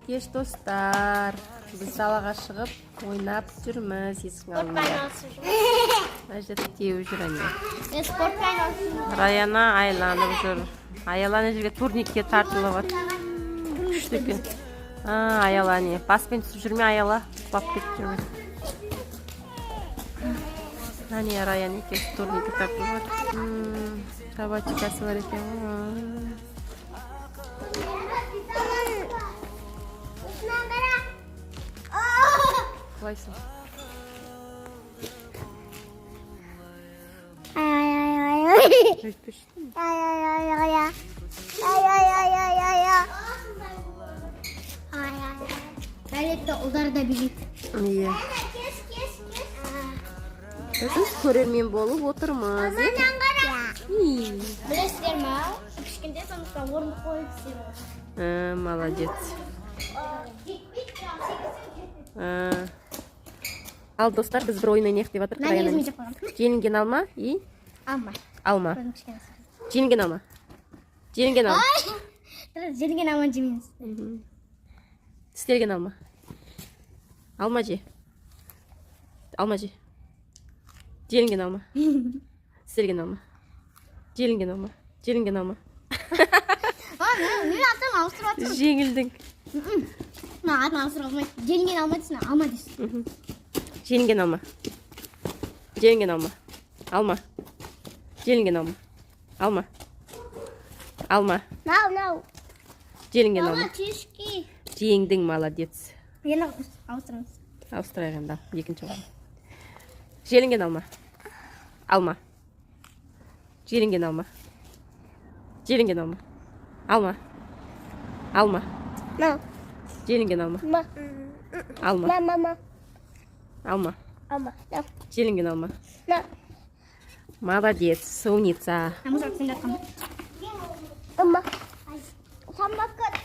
Кеш, достар! Біз далаға шығып ойнап жүрміз есіктің Спортпен алдында. айналысып жүрмін. Мына жерде теуіп жүр, әне. Мен спортпен айналысып жүрмін. Раяна айланып жүр. Аяла ана жерге турникке тартылып жатыр. Күшті екен. А, Аяла не, баспен түсіп жүрме, Аяла, құлап кетіп жүрме. Әне, Раян екеуі турникке тартылып жатыр. Собачкасы бар екен ғой. Осынан қара. Қалайсың? Ай, ай, ай, ай. Өйтпеші. Ай, ай, ай, ай, ай. Ай, ай, ай, ай, ай, ай. Ай, ай, ай. Балетті ұлдар да билейді. Иә. Кес, кес, кес. Біз көрермен болып отырмыз, иә? Анан қара. И. Білесіздер ма? Кішкентай, сондықтан орындық қойып істеп. А, молодец. А. Ал, достар, біз бір ойын ойнайық деп жатырмық. Мына Раяна. негізі мен жеп қойғанмын. Желінген алма и Алма. Алма. Көзім кішкене. Желінген алма. Желінген алма. Ай! Желінген алманы жемейміз. Тістелген алма. Алма же. Алма же. Желінген алма. Тістелген алма. Желінген алма. Желінген алма. А, мен атын ауыстырып жатырмын. Жеңілдің. Мына атын ауыстыруға болмайды. Желінген алма дейсің, алма дейсің. Желінген алма. Желінген алма. Алма. Желінген алма. Алма. Алма. Мынау, мынау. Желінген алма. Чешки. Жеңдің, молодец. Енді ауыстырамыз. Ауыстырайық енді, екінші алма. Желінген алма. Алма. Желінген алма. Желінген алма. Алма. Алма. Мынау. Желінген алма. Ма. Алма. Ма, ма, ма. Алма. Алма. Мынау. Желінген алма. Мынау. Молодец, умница. Мусор сен жатқан. Алма. Самокат.